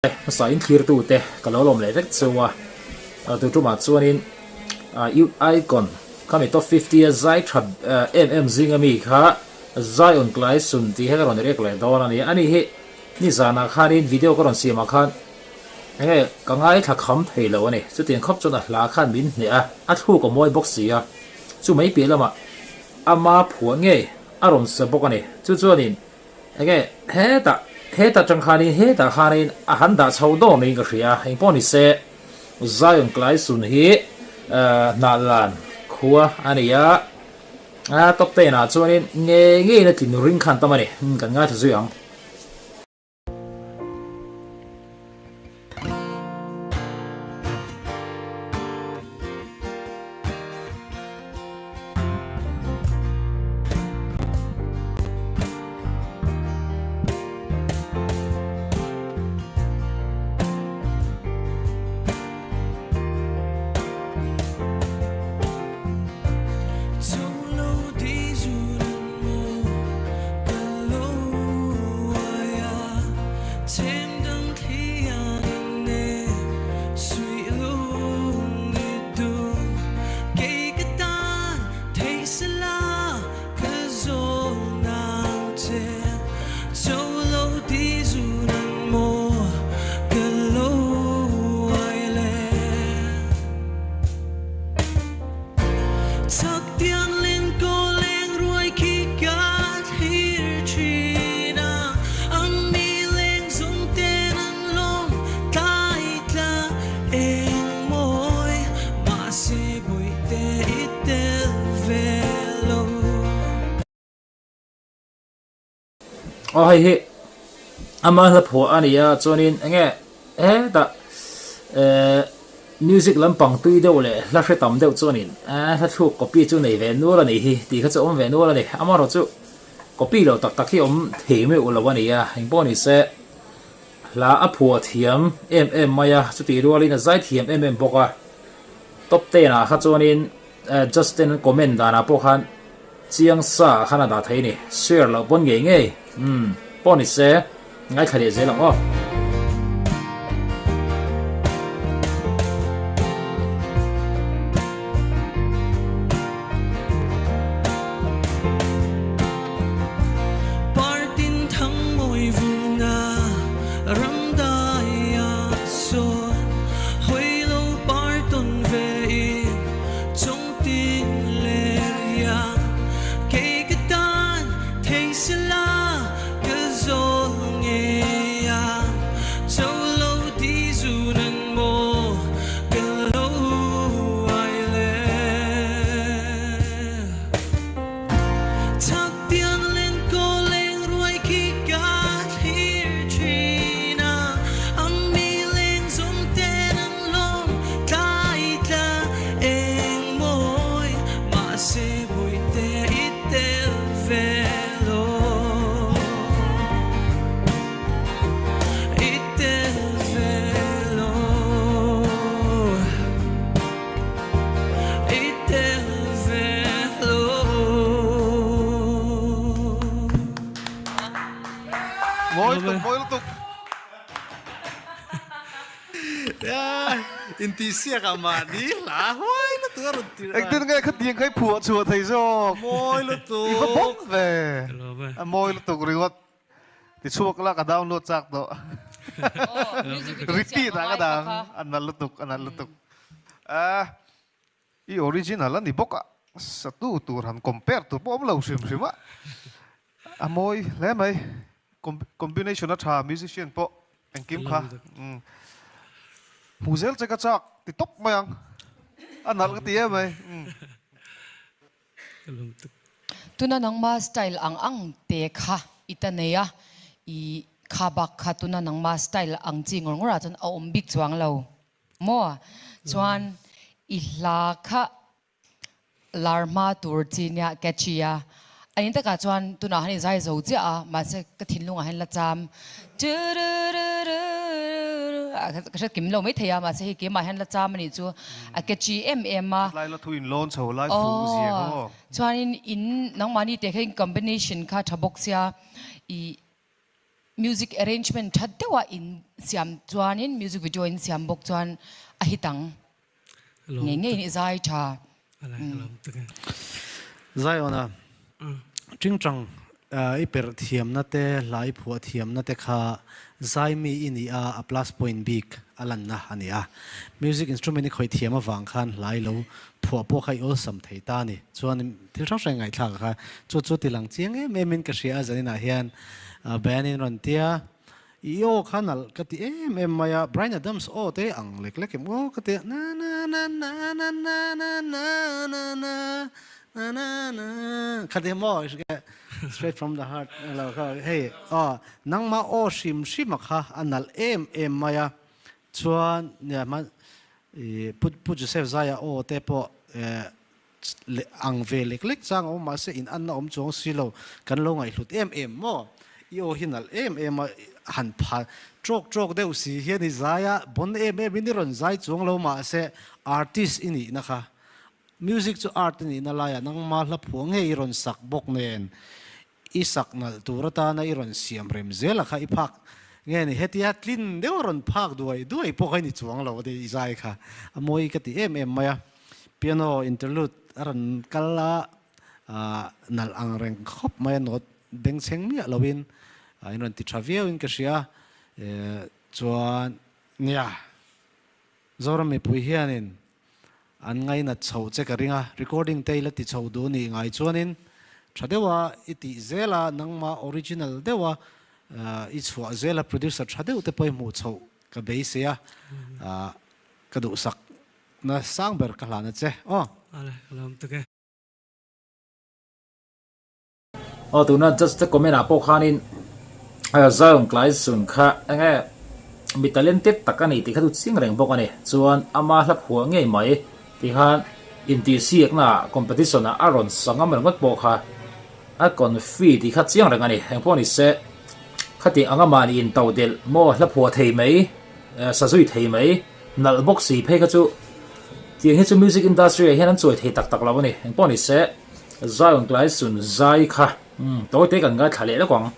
Hmasa in thlirtute ka lo lawm leh vek cheu a, tu tumah chuanin Youth Icon khami top 50 a zai tha em em zinga mi kha Zion Klaisun tih hi ka rawn react leh dawn a ni. Ani hi nizanah khanin video ka rawn siamah khan enge ka ngaithla kham thei lo a ni. Chutiang khawp chuan a hla khan min hneh a, a thluk a mawi bawk si a, chu mai piah lamah ama phuah ngei a rawn sa bawk a ni. Chu chuanin Enge hetah hetah tang khanin hetah khanin a han dah chho dawm niin ka hria a, engpawh ni se Zion Klaisun hi Hnahlan khua a ni a, a top ten ah chuanin ngei ngeiin a tlin ring khan tam a ni, kan ngaithla zui ang. Aw hei hi ama hla phuah a ni a chuanin enge hetah ehh music lampang tui deuh leh hla hre tam deuh chuanin ehh hla thluk copy chu nei ve nual a nih hi tih kha chu a awm ve nual a ni amaherawhchu copy lo tak tak hi a awm thei meuh lo a ni a engpawh ni se hla a phuah thiam em em mai a chutih rualin a zai thiam em em bawk a top ten ah kha chuanin Justin an comment danah pawh khan chiang sa ah khan a dah thei a ni share loh pawn ngei ngei umm pawh ni se ngaithla leh zel ang aw. Mawi lutuk, mawi lutuk. Intihsiak ah mahni hla huai lutuk a rawn ti. Engtin nge khatiang kha i phuah chhuah thei zawk? Mawi lutuk. I va bawk ve. A mawi lutuk ringawt. Tichhuak la ka download chak tawh. Repeat ah ka dang. A nalh lutuk, a nalh lutuk. I original a ni bawk a, satu tur han compare tur pawh awm lo hrim hrim a, a mawi hle mai. Combination a tha, musician pawh engkim kha hmu zel che ka chak ti tawp mai ang, a nalh ka ti em mai. Tuna nangma style ang ang te kha i ta nei a, i kha bak kha tuna nangma style ang chi ngawr ngawr ah chuan a awm bik chuang lo. Maw? Chuan i hla kha lar hma tur chi nia catchy a, a ni takah chuan tunah han i zai zo chiah a, mahse ka thinlungah hian la cham ka hre kim lo maithei a, mahse hei keimah hian la cham a nih chu a catchy em em a. Lai la thu in lawn chho lai fuh ziang aw. Chuanin in nangmahni te kha in combination kha tha bawk sia i. Music arrangement that deuha in siam chuanin music video in siam bawk chuan a hit ang ngei ngeiin i zai tha. Zion-a tingtang i perh thiamna te, hla i phuah thiamna te kha zai mi i nih a, a plus point bik a lanna a ni a. Music instrument i khawih thiam avang khan hla i lo phuah pawh kha i awlsam thei ta a ni. Chuan thil hrang hrang i ngaihthlak a kha chu chu ti lang chiang em em in ka hria a zaninah hian Bayanin rawn tia i aw kha nalh ka ti em em mai a, Bryan Adams aw te ang lek lek em aw ka ti a na na na na na na na na na na na na na kha ti maw straight from the heart lo kha hei aw nangmah aw hrim hrim a kha a nalh em em mai a chuan nia hman i Pu Joseph Zaia aw te pawh leh ang ve lek lek chang a awm mahse in anna awm chuang si lo kan lo ngaihhlut em em maw? I aw hi nalh em em a han pha trawk trawk deuh si hian i zai a bon em em in i rawn zai chuang lo mahse artist i nihna kha music chu art i nihna laiah nangma hla phuah ngei i rawn sak bawk nen I sak nalh tur atana i rawn siam rem zel a kha i phak nge ni hetia tlin deuh a rawn phak duai duai pawh kha i ni chuang lo a i zai kha a mawi ka ti em em mai a piano interlude a rawn kal a nalh ang reng khawp mai a note bengchheng miah lo in in rawn ti tha viau in ka hria chuan nia. Zoram mipui hianin an ngainat chhoh che ka ring a, recording te i la ti chho duh nih ngai chuanin tha deuha i tih zel a, nangmah original deuha i chhuah zel a, producer tha deuh te pawh i hmuh chhoh ka beisei a, ka duhsak na sang ber ka hlan a che aw. Ale, ka lawm tuk e. Aw tuna judge te comment ah pawh khanin Zion Klaisun kha enge mi talented tak a ni tih kha chu chiang reng bawk a ni. Chuan ama hla phuah ngei mai tih khan intihsiakna ah competition ah a rawn sa ngam ringawt pawh kha a confi tih kha chiang reng a ni. Engpawh ni se khati anga mahni intodelh maw hla phuah thei mai sa zui thei mai nalh bawk si phei kha chu tiang hi chu music industry ah hian an chuai thei tak tak lo a ni. Engpawh ni se. Zion Klaisun zai kha tawi te kan ngaithla leh lawk ang.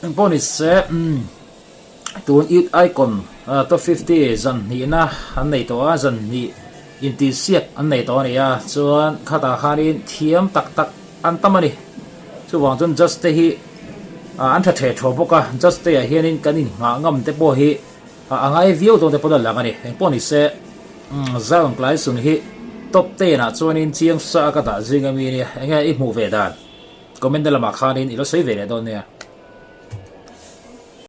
Engpawh ni se tun Youth Icon Top 50 zan hnihna an nei tawh a, zan hnih. Intihsiak an nei tawh a ni a, chuan khatah khanin thiam tak tak an tam a ni. Chuvang chuan judge te hi an tha theh thaw bawk a, judge te ah hianin kan innghah ngam te pawh hi a ngai viau dawn te pawh a lang a ni. Engpawh ni se, Zion Klaisun hi top ten ah chuanin chiang sa a ka dah zing ami a nia, enge i hmuh ve dan? Comment na lamah khanin i lo sawi ve leh dawn nia.